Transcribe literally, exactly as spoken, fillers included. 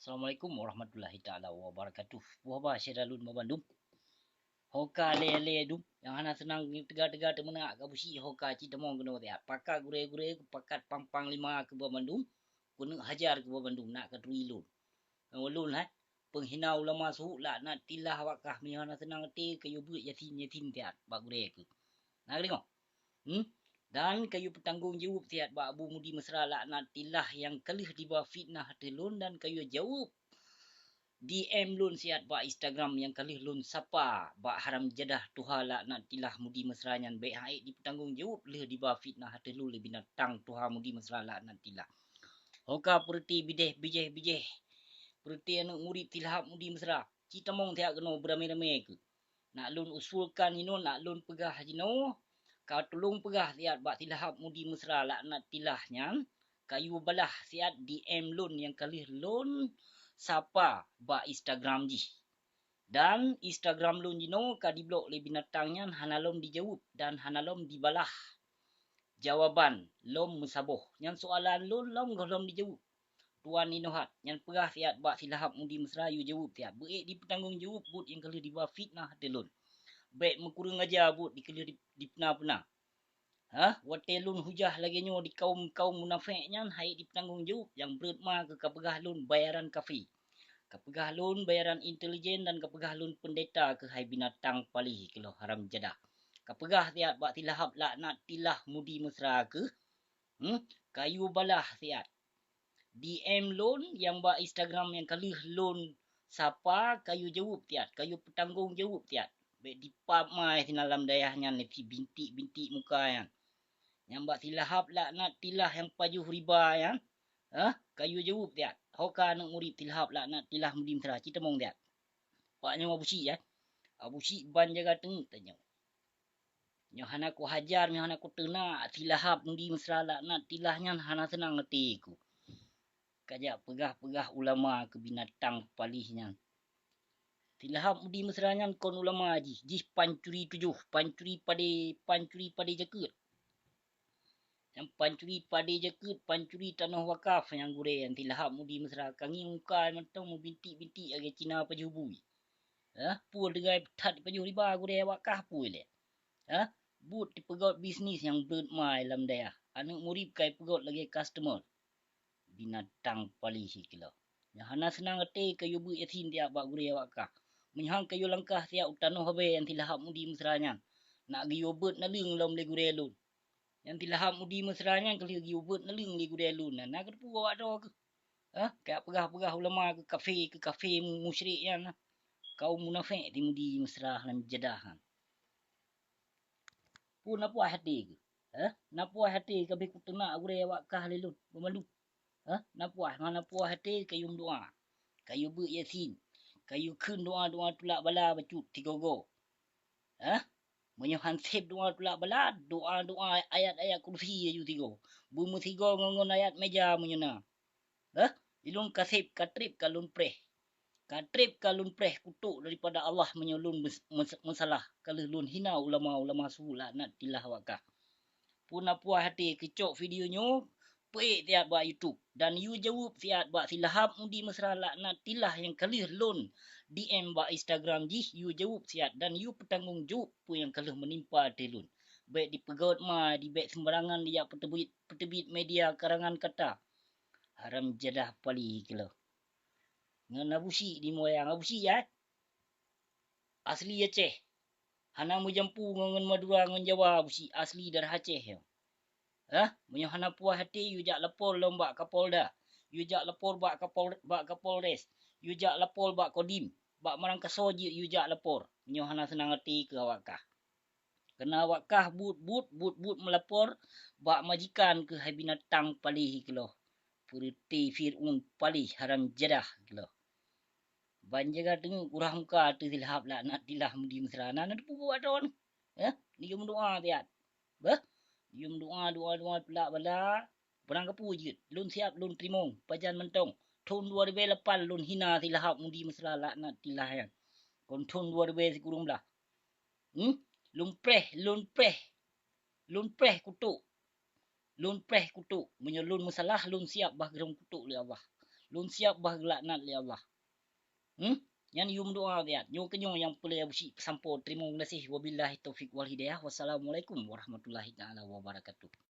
Assalamualaikum warahmatullahi taala wabarakatuh. Puh haba syedara lôn bandum. Hoka lé-lé dum nyang hana seunang teuga-teuga teumeunak ka busi hoka ci tamong keunoe siat. Pakat gurée-gurée, pakat pang-panglima keu bandum, keuneuk hajar keu bandum nak ka turi lôn. Ngon lôn hai, peunghina ulama su laknatillah awak kah meunyoe hana seunang até kayue beuet yasin-yasin siat bak gurée keuh. Na ka deungoe? Hmm? Dan kayue peutanggong jaweueb siat bak Abu Mudi Mesra laknatillah nyang ka lheueh diba fitnah ateueh lôn dan kayue jaweueb D M lôn siat bak Instagram nyang ka lheueh lôn sapa bak haram jadah tuha laknatillah Mudi Mesra nyan bék hai dipeutanggong jaweueb lheueh diba fitnah ateueh lôn lé binatang tuha Mudi Mesra laknatillah. Hoka peureuté bideh bijéh-bijéh, peureuté aneuëk murit silahab Mudi Mesra, ci tamong siat keunoe beuramé-ramé keuh. Nak lôn usulkan jinoe, nak lôn peugah jinoe, ka tulông peugah siat bak silahab Mudi Mesra laknatillah nyan, kayue balah siat D M lôn nyang ka lheueh lôn sapa bak Instagram jih. Dan Instagram lôn jinoe ka diblok lé binatang nyan hana lom dijaweueb dan hana lom dibalah jawaban lom meusaboh. Nyan soalan lôn lom gohlom dijaweueb. Tuan Inohat, nyan peugah siat bak silahab Mudi Mesra yue jaweueb siat. Beuék dipeutanggong jaweueb buet nyang ka lheueh diba fitnah ateueh lôn. Bék meukureueng aja buet di ka lheueh di, dipuna-puna. Hah? Watée lôn hujah lagée nyoe di kaum-kaum munafék nyan hai dipeutanggong jaweueb nyang breuet ma keuh ka peugah lôn bayaran kafé. Ka peugah lôn bayaran intelijen dan ka peugah lôn peundeta keuh hai binatang paléh keuloh haram jadah. Ka peugah siat bak silahab laknatillah Mudi Mesra keuh. Hmm? Kayue balah siat. D M lôn nyang bak Instagram nyang ka lheueh lôn sapa kayue jaweueb siat, kayue peutanggong jaweueb siat. Bék dipap mai sinan lam dayah nyan lé si bintik-bintik muka nyan. Nyang bak silahab laknatillah nyang pajoh riba nyan, hah, kayue jaweueb siat. Hoka aneuëk murit silahab laknatillah Mudi Mesra ci tamong siat. Pak nyoe Abu Syik ya. Abu Syik ban jaga teungeut tanyoe. Nyoe hana kuhajar, nyoe hana kuteunak, silahab Mudi Mesra laknatillah nyan hana seunang até ku. Kajak peugah-peugah ulama keu binatang paléh nyan. Silahab Mudi Mesra nyan kon ulama jih, jih pancuri tujoh, pancuri padé, pancuri padé jakeuet. Nyang pancuri padé jakeuet, pancuri tanoh wakaf nyang gurée nyan silahab Mudi Mesra ka ngieng muka mantong meubintik-bintik lagée Cina pajoh bui. Hah? Peue teugai that pajoh riba gurée wakaf peue lé? Hah? Buet tipeugét bisnis nyang breuet mai lam dayah. Aneuëk murit kai peugét lagée customer. Binatang paléh keuloh. Nyang hana seunang até kayue beuet yasin siat bak gurée awak kah. Meunyoe han kayue langkah siat u tanoh abée nyang silahab Mudi Mesra nyan. Nak geuyue beuet naleueng lom lé gurée lôn. Nyang silahab Mudi Mesra nyan ka lheueh geuyue beuet naleueng lé gurée lôn nyan. Na kateupeue awak droe keuh? Hah? Kayak peugah-peugah ulama keuh kafé, keuh kafé musyrik nyan. Kaum munafék di Mudi Mesra lam jadah nyan. Peue na puih até keuh? Hah? Na puih até ka abéh kuteunak gurée awak kah lé lôn, banmandum? Hah? Na puih, hana puih até kayue meudoá. Kayue beuet yasin. Kayue kheun doá-doá tulak bala bacut sigoe-goe. Hah? Meunyoe han sép doá tulak bala, doá-doá ayat-ayat kursi laju sigoe. Beumeusigoe ngon, ngon ayat méja meunyoe na. Hah? Ilôn ka sép, ka trép ka lôn preh. Ka trép ka lôn preh kutok daripada Allah meunyoe lôn meus-, meus-, meusalah, ka lheueh lôn hina ulama-ulama su laknatillah awak kah. Peue na puih até keucok video nyoe, peuék siat bak YouTube dan yue jaweueb siat bak silahab Mudi Mesra laknatillah nyang ka lheueh lôn D M bak Instagram jih, yue jaweueb siat dan yue peutanggong jaweueb peue nyang ka lheueh meunimpa até lôn. Bék dipeugét ma, di bék seumbarangan dijak peuteubiet, peuteubiet media karangan kata. Haram jadah paléh keuloh. Ngon Abu Syik di moyang Abu Syik ya. Asli Aceh. Hana meujampu ngon, ngon Madura ngon Jawa Abu Syik, asli darah Aceh nyoe. Hah? Meunyoe hana puih até, yue jak lapor lom bak Kapolda. Yue jak lapor bak Kapol-, bak Kapolres. Yue jak lapor bak Kodim. Bak Marangkaso jeuet yue jak lapor. Meunyoe hana seunang até keu awak kah. Keureuna awak kah buet-buet, buet-buet meulapor bak majikan keuh hai binatang paléh keuloh. Peureuté Fir'aun paléh haram jadah keuloh. Ban jaga teungeut kurah muka teuh silahab laknatillah Mudi Mesra. Na, na teupeue buet droe nyoe? Hah? Neuyue meudoá siat. Bah? Neuyue meudoá, doá, doá tulak bala. Barang kapeue jeuet, lôn siab lôn teurimong, pajan mantong. Thon dua ribèe lapan lôn hina silahab Mudi Mesra laknatillah nyan. Kon thon dua ribèe sikureueng blaih. Hmm? Lôn preh, lôn preh. Lôn preh kutok. Lôn preh kutok. Meunyoe lôn meusalah, lôn siab bah geurong kutok lé Allah. Lôn siap bah geulaknat lé Allah. Hmm? Nyan yum doa biat. Nyoe keunyoe nyang peureulée Abusyik peusampoe. Teurimong gaséh. Wabillahi taufiq wal hidayah. Wassalamualaikum warahmatullahi taala wabarakatuh.